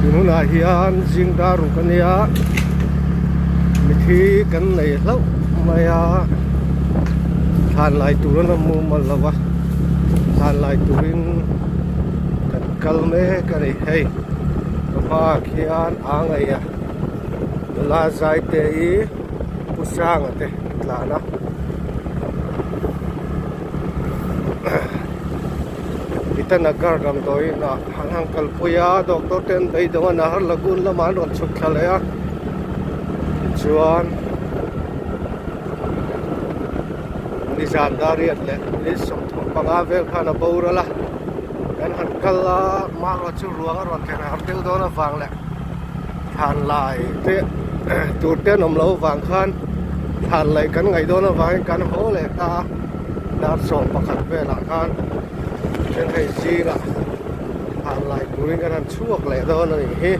Tun hunah hian zing dar ruk a nia mithi kan nei hlauh mai a thlan lai tur an awm mumal lo va thlan lai turin kan kal mek a ni hei ka hmaah khian a ngaih a nula zai te hi pu sanga te an tlan a. Itanagar damdawiin ah an han kalpui a doctor te an beidawng a nahar lagoon lamah an rawn chhuk thla leh a tichuan nizan dariat leh ni 35 vel khan a boral a kan han kal a marawh chu ruang a rawn thlen har deuh dawn avang leh thlan lai te tur te an awm loh avang khan thlan laih kan ngaih dawn avangin kan haw leh ta a dar 11 velah khan then hei zingah thlan lai turin kan han chhuak leh dawn a nih hi.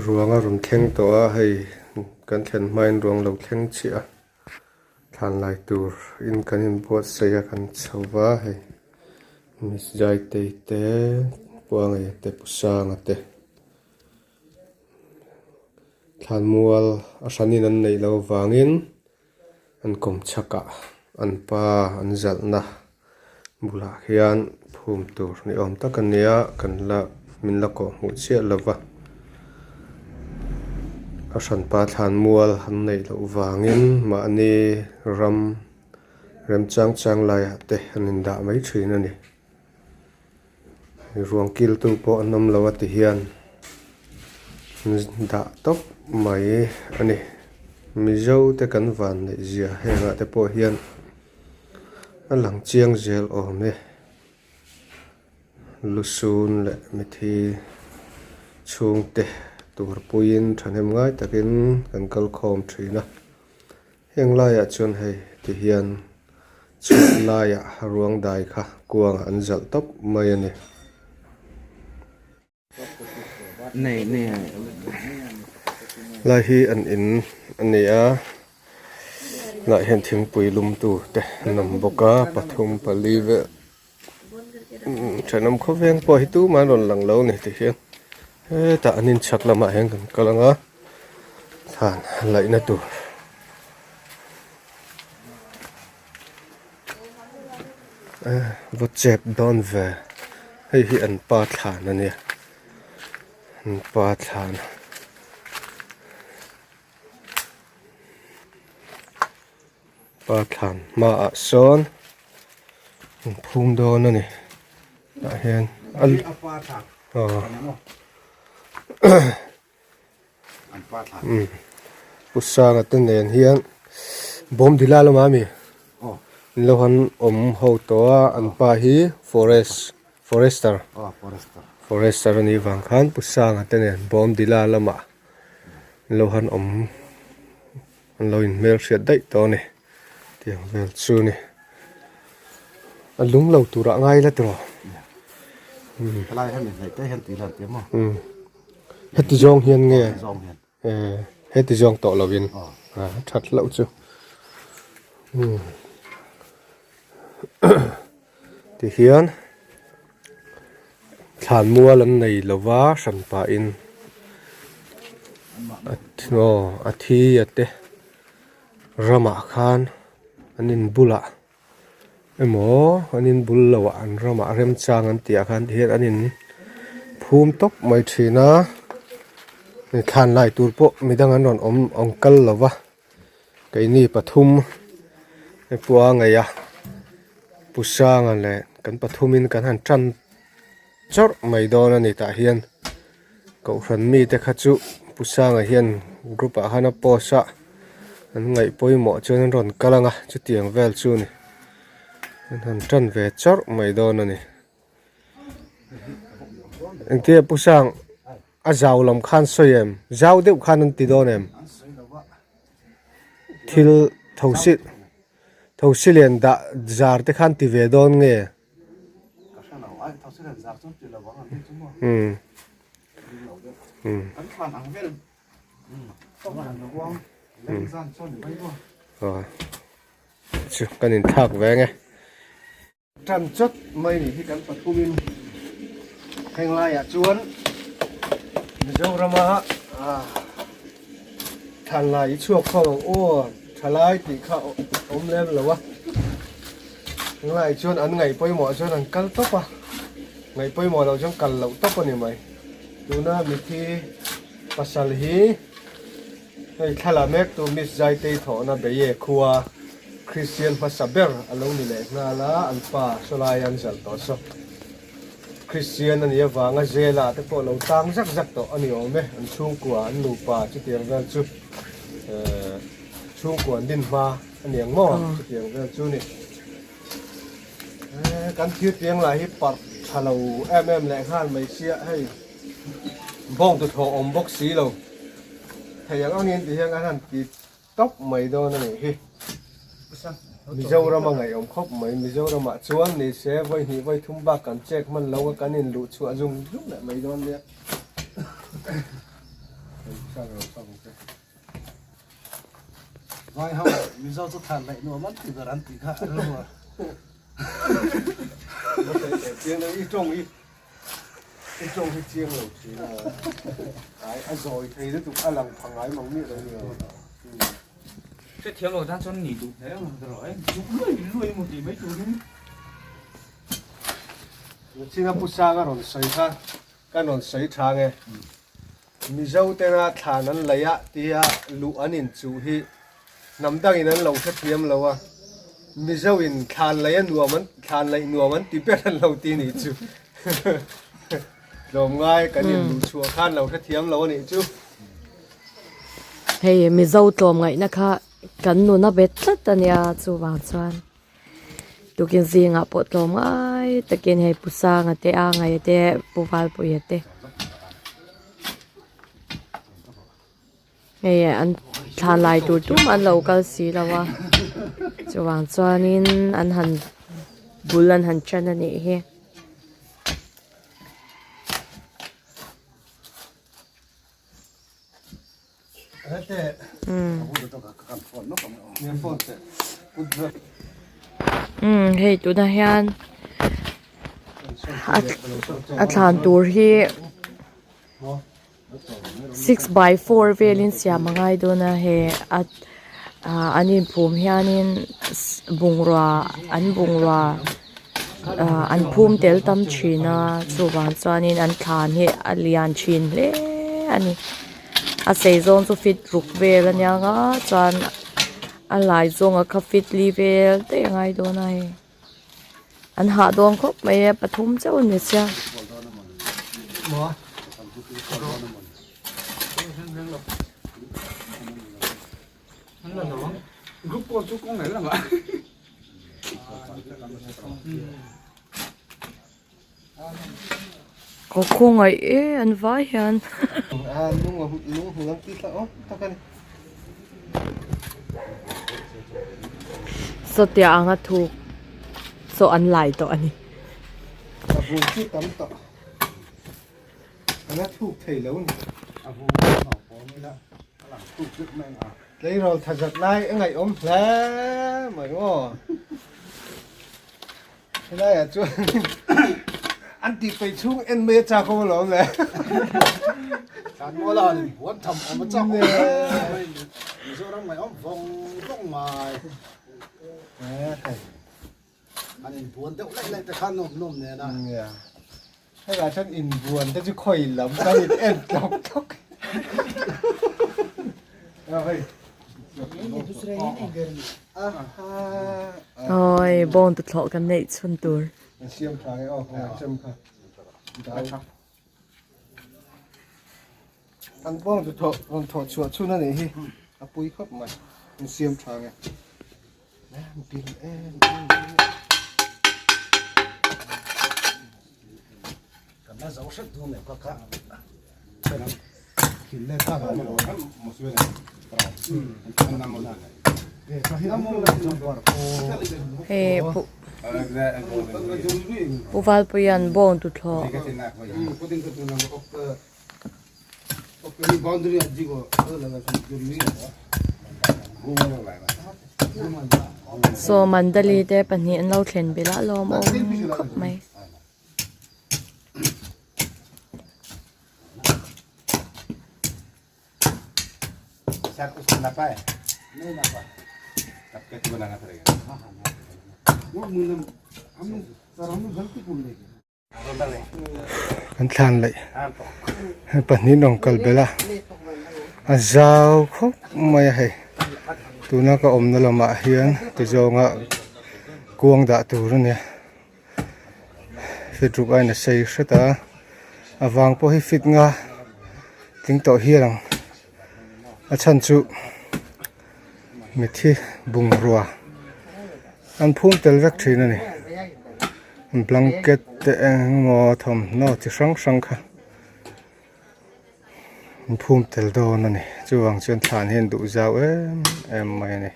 Ruang a rawn thleng tawh a hei kan thlen hmain ruang lo thleng chiah a thlan lai tur in kan inbuatsaih a kan chho va hei miss Jaitei te Puangaia te Pu Sanga te thlan mual a hranin an neih loh avangin an kawm chhakah an pa an zalhna bulah hian phum tur ni awm tak a nia kan la min la kawh hmuh chiah lo va a hranpa thlan mual an neih loh vangin mahni ram remchang chang laiah te an indah mai thin a ni. Ruang kiltu pawh an awm lo a ti hian dah tawp mai a ni. Mizo te kan van neih zia hengah te pawh hian a lang chiang zel awm e. Lusun leh mithi chhungte tur puiin thahnem ngai takin kan kal khawm thin a. Heng laiah chuan hei ti hian chhuat laiah ruang dai kha kuangah an zalh tawp mai a ni. Lai hi an in a ni a lah hian thingpui lum tu te an awm bawk a pathum pali vel thenawm khawveng pawh hi tumah an rawn lang lo a ni ti hian hetah an inchhak lamah hian kan kal ang a thlan laihna tur. Va chep dawn ve hei hi an pa thlan a nia an pa thlan. Pa thlan hmaah sawn an phum dawn a ni tah hian aw Pu Sanga te nen hian bawm dila lamah ami an lo han awm ho tawh a an pa hi forest forester forester a nih vang khan Pu Sanga te nen bawm dila lamah an lo han awm an lo inhmel hriat daih tawh a ni tiang vel chu a ni a lung lo turah ngai la tiraw heti zawng hian nge heti zawng tawh lovin a that hlauh chu tihian thlan mual an nei lova hran pahin aw a thi a te ramah khan an in bulah emaw an in bul loh ah an ramah remchang an tih ah khan tihian an in phum tawp mai thin a thlan lai tur pawh midang an rawn awm awm kal lo va. Keini pathum pua ngei a Pu Sanga leh kan pathumin kan han tan chawrh mai dawn a ni tah hian Kohhran mite kha chu Pu Sanga hian group ah khan a post a an ngaih pawimawh chuan an rawn kal ang a chutiang vel chu a ni an han tan ve chawrh mai dawn a ni. Engtia Pu Sang a zau lam khan sawi em? Zau deuh khan an ti dawn em? Thil thosi thosi len dah zar te khan ti ve dawn nge? Umm. An thlan ang vel Chu kan inthlak ve nge. Tan chawt mai ni hi kan pathumin heng laiah chuan Mizorama thlan lai i chhuak khawm ang aw thalai tih kha awm lem lo a. Heng laiah chuan an ngaih pawimawh chuan an kal tawp a, ngaih pawimawh loh chuan kal loh tawp a ni mai. Tuna mithi pasal hi hei thla la mek tu Miss Zaitei thawhna Beie khua Kristian hmasa ber a lo ni leh nghal a, an pa sawlai an zalh tawh saw. Kristian a nih avanga zela te pawh lo tang zak zak tawh a ni awm e, an chhungkua an nupa chutiang vel chu chhungkua an din hma a ni ang maw chutiang vel chu ni. Kan thir tiang lah hi parh tha lo em em leh nghal mai sia hei bawng tu thaw awm bawk si lo thei ang angin ti hian an han ti tawp mai dawn a nih hi. Mizoram a ngaihawm khawp mai Mizoramah chuan ni se vawi hnih vawi thum bak kan check hman lo a kan in luh chhuah zung zung leh mai dawn nia. Vai ho Mizo chu thlan laih nuam an ti ber an tih kha a rilru a. Chiang lo i tawng hi i tawng hi chiang lo thin a. Ai a zawi thei lutuk a lang pha ngai mang miah lo nia. Hrethiam lo tan chuan ni duh hle ang ka rawh e. Duh luai luai emaw tih mai turin. China Pu Sanga rawn sawi kha Ka rawn sawi tha nge. Mizo tena thlan an lei a tia luh an inchuh hi hnam dangin an lo hrethiam lo a, Mizo in thlan lei a nuam an thlan laih nuam an ti ber an lo ti nih chu. Tlawmngai kan in luh chhuah khan lo hrethiam lo a nih chu. Hei Mizo tlawmngaihna kha kan nun a bet tlat a nia chuvang chuan. Tukin zingah pawh tlawm ngai takin hei Pu Sanga te a Ngaia te Pu Valpuia te hei an thla lai tur tum an lo kal si lo a chuvang chuanin an han bul an han tan a nih hi. Umm hei tunah hian a thlan tur hi six by four velin siam a ngai dawn a he a ah an inphum hianin bungrua an bungrua ah an phum tel tam thin a chuvang chuanin an thlan hi a lian thin hle a ni. A sei zawng chu fit ruk vel a nia nga chuan a lai zawng a kha fit li vel daih a ngai dawn a hei an hah dawn khawp mai a pathum chauh a ni sia. Ka khawngaih e an vai hian. Sawtia anga thuk saw an lai tawh a ni. Tleirawl thazat lai a ngaihawm hle mai maw. Helaiah chuan an tih peih chhung en mai a chak awm alawm le. Tlanmuala han inbuan tham awm a chak awm Mizoram ngaihawm vawng vawng mai. An inbuan deuh laih laih te khan nawm nawm nen a. Helaiah chuan inbuan te chu khawi lam kan in en tlawk tlawk. Awi bawng tuthlawh kan neih chhun tur. An bawng tuthlawh rawn thawh chhuah chhun a nih hi a pui khawp mai an siam tha nge. Hei pu Pu Valpuia'n bawng tuthlawh. Saw mandali te pahnih an lo thlen belh a lawmawm khawp mai. Kan thlan laih hei pahnih an rawn kal belh a a zau khawp mai a hei tuna ka awmna lamah hian ti zawnga kuang dah tur a nia fit ruk aiin a sei hret a a vang pawh hi fit nga tling tawh hial ang a chhan chu mithi bungrua an phum tel vek thin a ni blanket te engemaw thawmhnaw chi hrang hrang kha an phum tel dawn a ni chuvang chuan thlan hi an duh zau em em mai a ni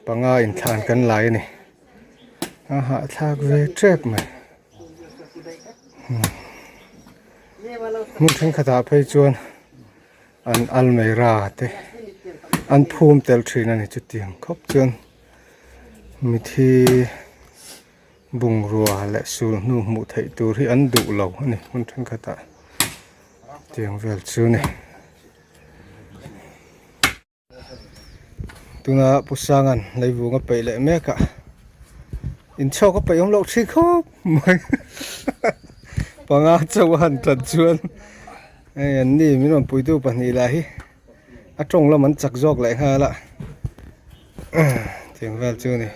panga inthlan kan lai a ni a hahthlak ve tep mai hmun thenkhatah phei chuan an almera te an phum tel thin a ni chutiang khawp chuan mithi bungrua leh sul hnu hmuh theih tur hi an duh lo a ni hmun thenkhatah tiang vel chu a ni. Tuna Pu Sanga'n leivung a peih leh mek a, inchhawk a peih awm loh thin khawp mai panga chauh a han tan chuan hei an ni min rawn puitu pahnih lah hi a tawng lam an chak zawk leh nghal a tiang vel chu a ni.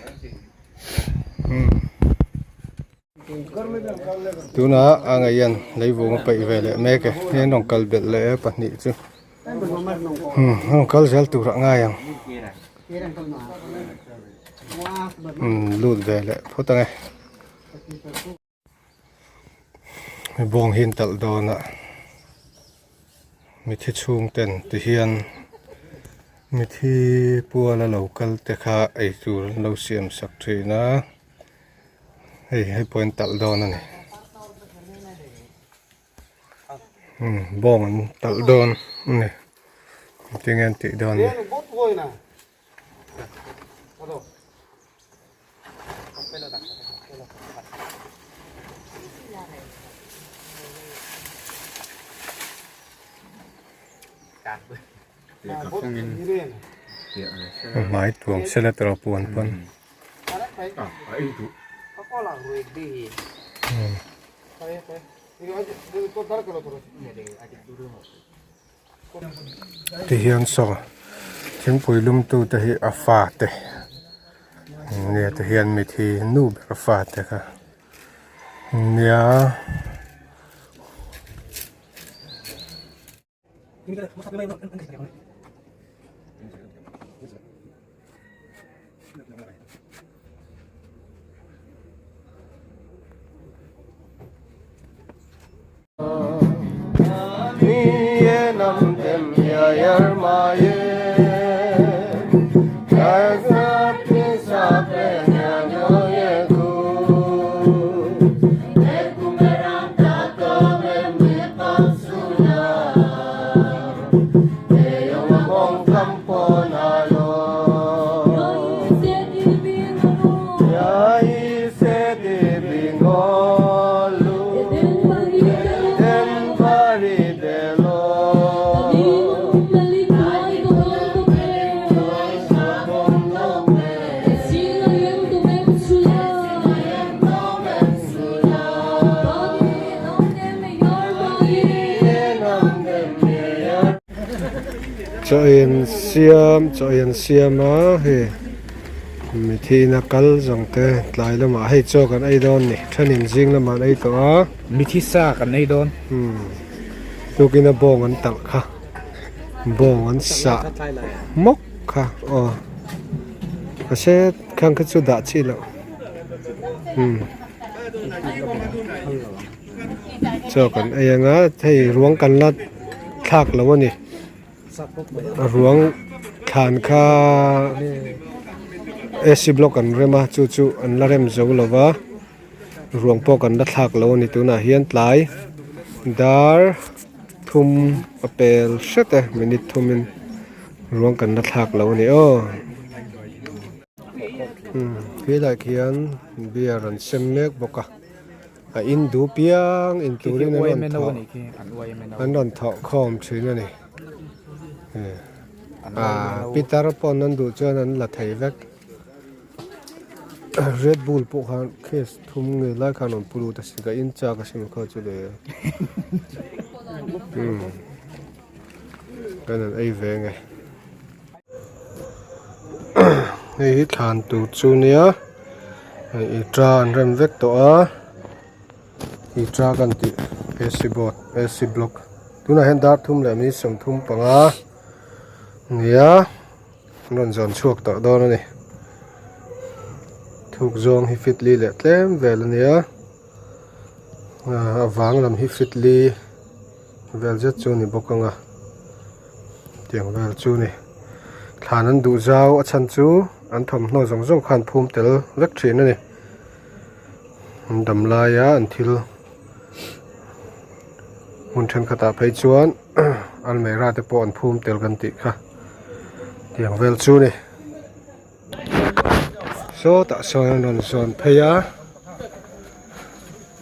Tuna a ngeian leivung a peih ve leh mek e hei an rawn kal belh leh e pahnih chu umm an rawn kal zel tur ah ngai ang umm lut ve leh phawt ang e bawng hi an talh dawn a mithi chhung ten ti hian mithi puala lo kal te kha eitur an lo siam sak thin a. Hei hei pawh an talh dawn a ni umm bawng an talh dawn a ni engtin nge an tih dawn ni. Hmai tuam sela tawh puan pawn. Ti hian saw thingpui lum tu te hi a fa te nia ti hian mithi nu ber fa te kha nia. Chaw ei an siam chaw ei an siam a hei mithi ina kal zawng te tlai lamah hei chaw kan ei dawn a ni thenin zing lamah an ei tawh a. Mithi sa kan ei dawn. Umm tukin a bawng an talh kha bawng an sah hmawk kha aw mahse khang kha chu dah chi loh umm chaw kan ei anga hei ruang kan la thlak lo a ni ruang thlan kha ac block an rem a chu chu an la rem zo lo va. Ruang pawh kan la thlak lo a ni tunah hian tlai dar. thum a pel hret e minute thum in ruang kan la thlak lo a ni aw umm helai khian beer an sem mek bawk a a in duh piang in turin an rawn thawh an rawn thawh khawm thin a ni ah pitar pawn an duh chuan an la thei vek. Red Bull pawh khan case thum ngei lai khan rawn pu lut a sin ka in chak a sin kha chu le umm kan han ei ve nge hei hi thlan tur chu nia hei i ta an rem vek tawh a i ta kan tih ac board ac block tunah hian dar thum leh minute 35 nia. An rawn zawn chhuak tawh dawn a ni. Thuk zawng hi fit li leh tlem vel a nia. A vang lam hi fit li vel zet chu a ni bawk ang a. Tiang vel chu a ni. Thlan an duh zau a chhan chu an thawmhnaw zawng zawng kha an phum tel vek thin a ni. An dam laia an thil hmun thenkhatah phei chuan almera te pawh an phum tel kan tih kha tiang vel chu ni sawtah sawn an rawn zawn phei a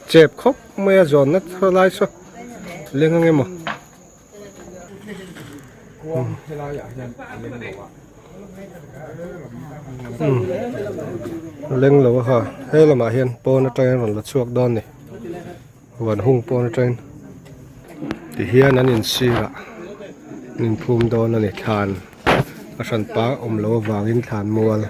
chep khawp mai a zawn na lai saw leng ang emaw. Leng lo a ha he lamah hian pawn atangin rawn la chhuak dawn a ni huan hung pawn atangin tihian an insirah an inphum dawn a ni thlan a hranpa awm loh avangin thlan mual.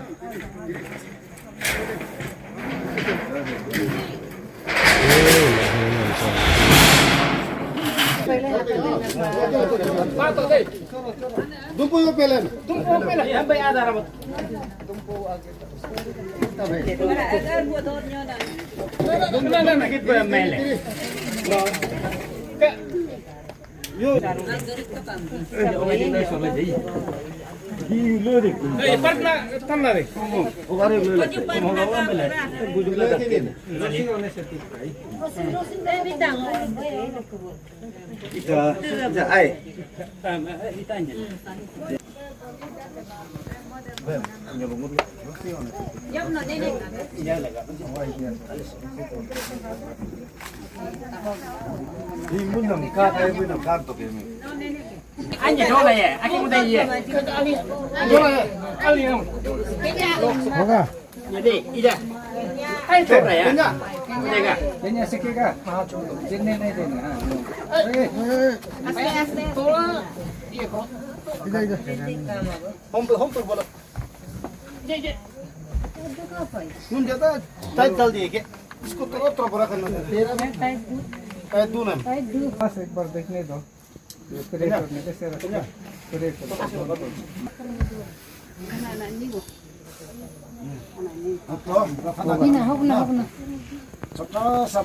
छोटा सा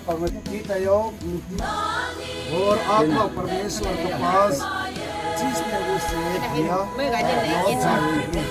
और आत्मा परमेश्वर के पास जिसने उसे दिया लौट जाएंगे।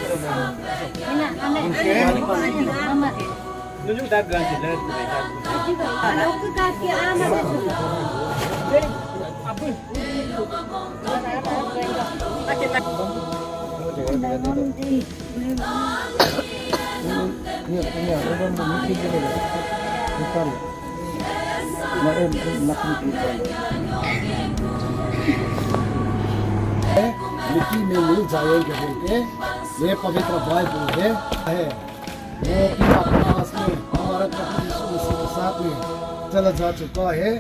मिट्टी में मिल जाएंगे बोल के ये पवित्र बाइबल है है वो अपने आकाश में हमारा प्रभु यीशु मसीह के साथ में चला जा चुका है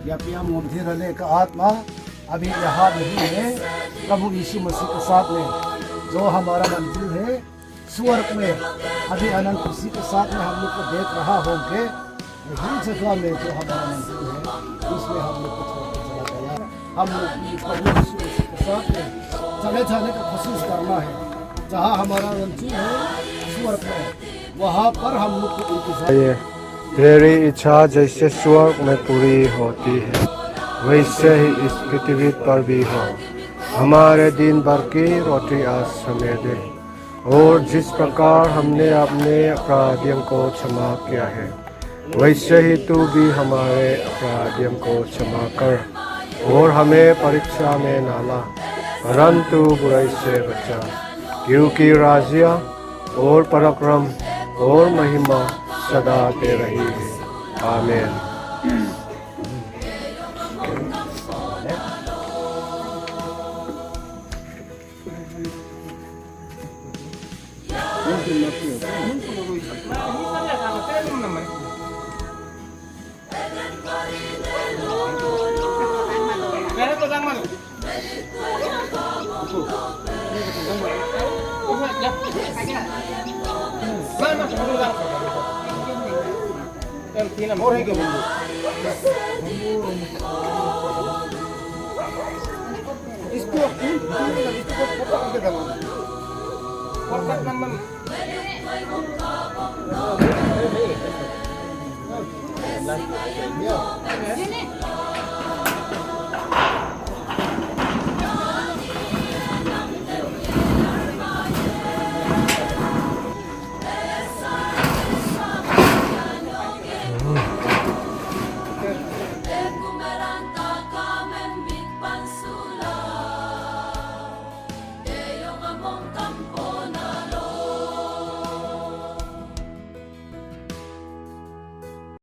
या पिया मोमधीर का आत्मा अभी यहाँ नहीं है प्रभु यीशु मसीह के साथ में जो हमारा मंजिल है स्वर्ग में अभी अनंत खुशी के साथ में हम लोग को देख रहा होंगे वही जगह में जो हमारा मंजिल है उसमें हम लोग को छोड़ के चला गया हम लोग भी प्रभु यीशु मसीह के साथ में चले जाने का कोशिश करना है जहाँ हमारा मंजिल है स्वर्ग में वहाँ पर हम लोग को इंतजार ये तेरी इच्छा जैसे स्वर्ग में पूरी होती है वैसे ही इस पृथ्वी पर भी हो हमारे दिन भर की रोटी आज हमें दे और जिस प्रकार हमने अपने अपराधियों को क्षमा किया है वैसे ही तू भी हमारे अपराधियों को क्षमा कर और हमें परीक्षा में नाला परंतु बुराई से बचा क्योंकि राज्य और पराक्रम और महिमा सदा तेरा ही है आमेन